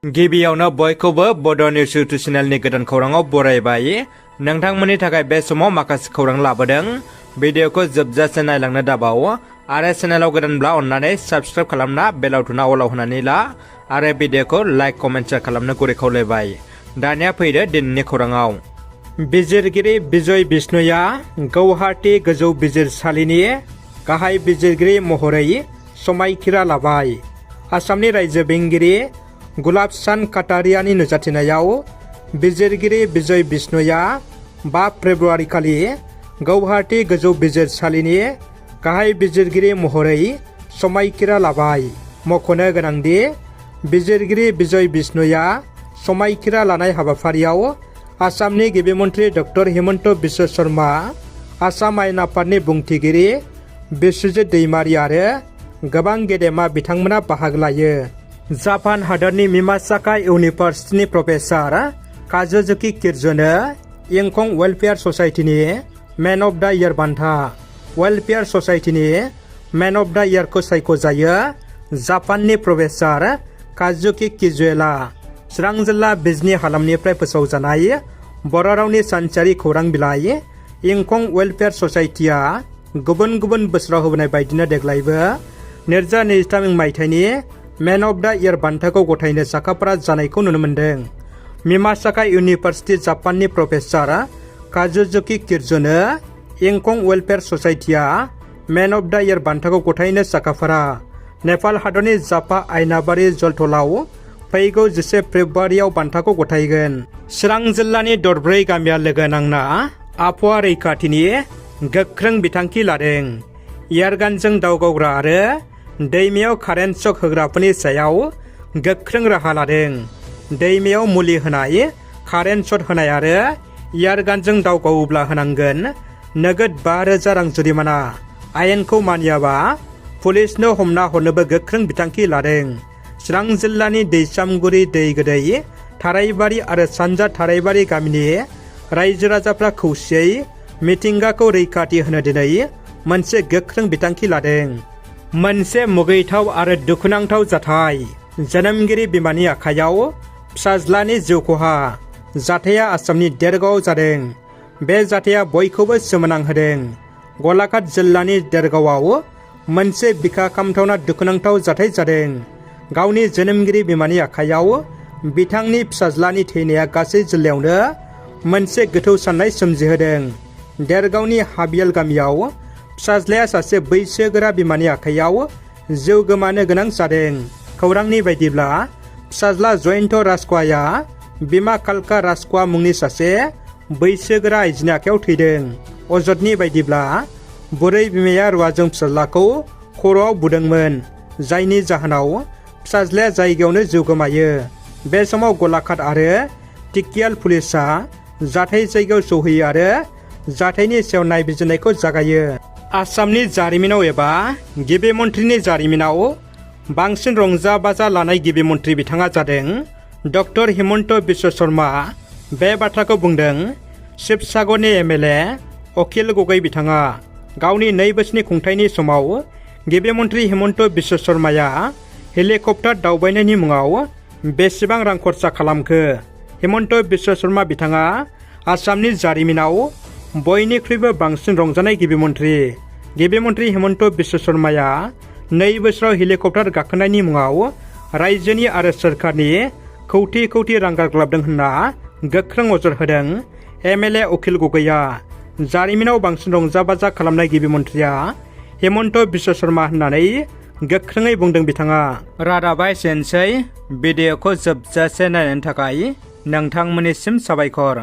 गिबियावनो बयखौबो बड' निउस इउटुब चेनेलनि गोदान खौराङाव बरायबाय। नोंथांमोननि थाखाय बे समाव माखासे खौरां लाबोदों। भिडिअखौ जोबजासे नायलांनो दाबाव आरो चेनेलाव गोदानब्ला अन्नानै साबस्क्राइब खालामना बेल आइकनआ अलाव होनानै ला आरो भिडिअखौ लाइक कमेन्ट शेयार खालामनो गुरै खावलायबाय। दानिया फैदो दिनैनि खौराङाव। बिजिरगिरि बिजय बिष्णुया गौहाटी गोजौ बिजिरसालिनि गाहाय बिजिरगिरि महरै समायखिरा लाबाय। आसामनि रायजो बेंगिरि गुलाब चांद काटारियानि नुजाथिनायाव बिजिरगिरि बिजय बिष्णुया 5 फेब्रुवारि खालि गौहाटी गोजौ बिजिरसालिनि गाहाय बिजिरगिरि महरै समायखिरा लाबाय। मख'नो गोनांदि बिजिरगिरि बिजय बिष्णुया समायखिरा लानाय हाबाफारियाव आसामनि गिबि मन्थ्रि डक्टर हिमन्त बिश्व शर्मा, आसाम आयेन आफादनि बुंथिगिरि बिस्वजित दैमारी आरो गोबां गेदेमा बिथांमोना बाहागो लायो। जापान हादरनि मिमासाका इउनिभार्सिटिनि प्रफेसार काजुजुकि किर्जुनो इंखं welfare ससाइटिनि main of the year बान्था वेलफेयार ससाइटिनि मेन अफ द इयारखौ सायख'जायो। जापाननि प्रफेसार काजुजुकि किर्जुआ चिरां जिल्ला बिजनी हालामनिफ्राय फोसावजानाय बर' रावनि सानसेयारि खौरां बिलाइ इंखं वेलफेयार ससाइटिया गुबुन गुबुन बोसोराव होबोनाय बायदिनो देग्लायबो 2023 मायथाइनि मेन अफ द इयार बान्थाखौ गथायनो साखाफारा जानायखौ नुनो मोन्दों। मिमासाका इउनिभार्सिटि जापाननि प्रफेसार काजुजुकि किर्जुनो इंखं वेलफेयार ससाइटिया मेन अफ द इयार बान्थाखौ गथायनो साखाफारा। नेपाल हादरनि जापा आयनाबारि जलथलाव फैगौ 10 फेब्रुवारियाव बान्थाखौ गथायगोन। चिरां जिल्लानि दरब्रै गामिया लोगो नांना आबहावा रैखाथिनि गोख्रों बिथांखि लादों। एयारगानजों दावगावग्रा आरो दैमायाव कारेन्ट शक होग्राफोरनि सायाव गोख्रों राहा लादों। दैमायाव मुलि होनाय, कारेन्ट शट होनाय आरो एयारगानजों दावगावोब्ला होनांगोन नोगोद 5,000 रां जुरिमाना। आयेनखौ मानियाबा पुलिसनो हमना हरनोबो गोख्रों बिथांखि लादों। चिरां जिल्लानि दैसामगुरि, दै गोदै, थाराइबारि आरो सानजा थाराइबारि गामिनि रायजो राजाफ्रा खौसेयै मिथिंगाखौ रैखाथि होनो दिनै मोनसे गोख्रों बिथांखि लादों। मोनसे मुगैथाव आरो दुखुनांथाव जाथाय। जोनोमगिरि बिमानि आखायाव फिसाज्लानि जिउ खहा। जाथाया आसामनि देरगावआव जादों। बे जाथाया बयखौबो सोमोनांहोदों। गलाघाट जिल्लानि देरगावआव मोनसे बिखा खामथावना दुखुनांथाव जाथाय जादों। गावनि जोनोमगिरि बिमानि आखायाव बिथांनि फिसाज्लानि थैनाया गासै जिल्लायावनो मोनसे गोथौ साननाय सोमजिहोदों। देरगावनि हाबियाल गामियाव फिसाज्लाया सासे बैसोगोरा बिमानि आखायाव जिउ गोमानो गोनां जादों। खौरांनि बायदिब्ला फिसाज्ला जयन्त राजख'वाया बिमा कालका राजख'वा मुंनि सासे बैसोगोरा आइजोनि आखायाव थैदों। अजदनि बायदिब्ला बुरै बिमाया रुवाजों फिसाज्लाखौ खर'आव बुदोंमोन, जायनि जाहोनाव फिसाज्लाया जायगायावनो जिउ गोमायो। बे समाव गलाघाट आरो टिकियाल पुलिसा जाथाय जायगायाव सौहैयो आरो जाथायनि सायाव नायबिजिरनायखौ जागायो। आसामनि जारिमिनाव एबा गिबि मन्थ्रिनि जारिमिनाव बांसिन रंजा बाजा लानाय गिबि मन्थ्रि बिथाङा जादों डक्टर हिमन्त बिश्व शर्मा। बे बाथ्राखौ बुंदों शिबसागरनि एमएलए अखिल गगৈ बिथाङा। गावनि 2 बोसोरनि खुंथायनि समाव गिबि मन्थ्रि हिमन्त बिश्व शर्माया हेलिकप्टार दावबायनायनि मुङाव बेसेबां रां खरसा खालामखो? हिमन्त बिश्व शर्मा बिथाङा आसामनि जारिमिनाव बयनिख्रुइबो बांसिन रंजानाय गिबि मन्थ्रि। गिबि मन्थ्रि हिमन्त बिश्व शर्माया 2 बोसोराव हेलिकप्टार गाखोनायनि मुङाव रायजोनि आरो सोरखारनि कौटि कौटि रां गारग्लाबदों होनना गोख्रों अजद होदों एमएलए अखिल गगैया। जारिमिनाव बांसिन रंजा बाजा खालामनाय गिबि मन्थ्रिया हिमन्त बिश्व शर्मा होननानै गोख्रोङै बुंदों बिथाङा। रादाबा एसेनोसै। भिडिअखौ जोबजासे नायनायनि थाखाय नोंथांमोननिसिम साबायखर।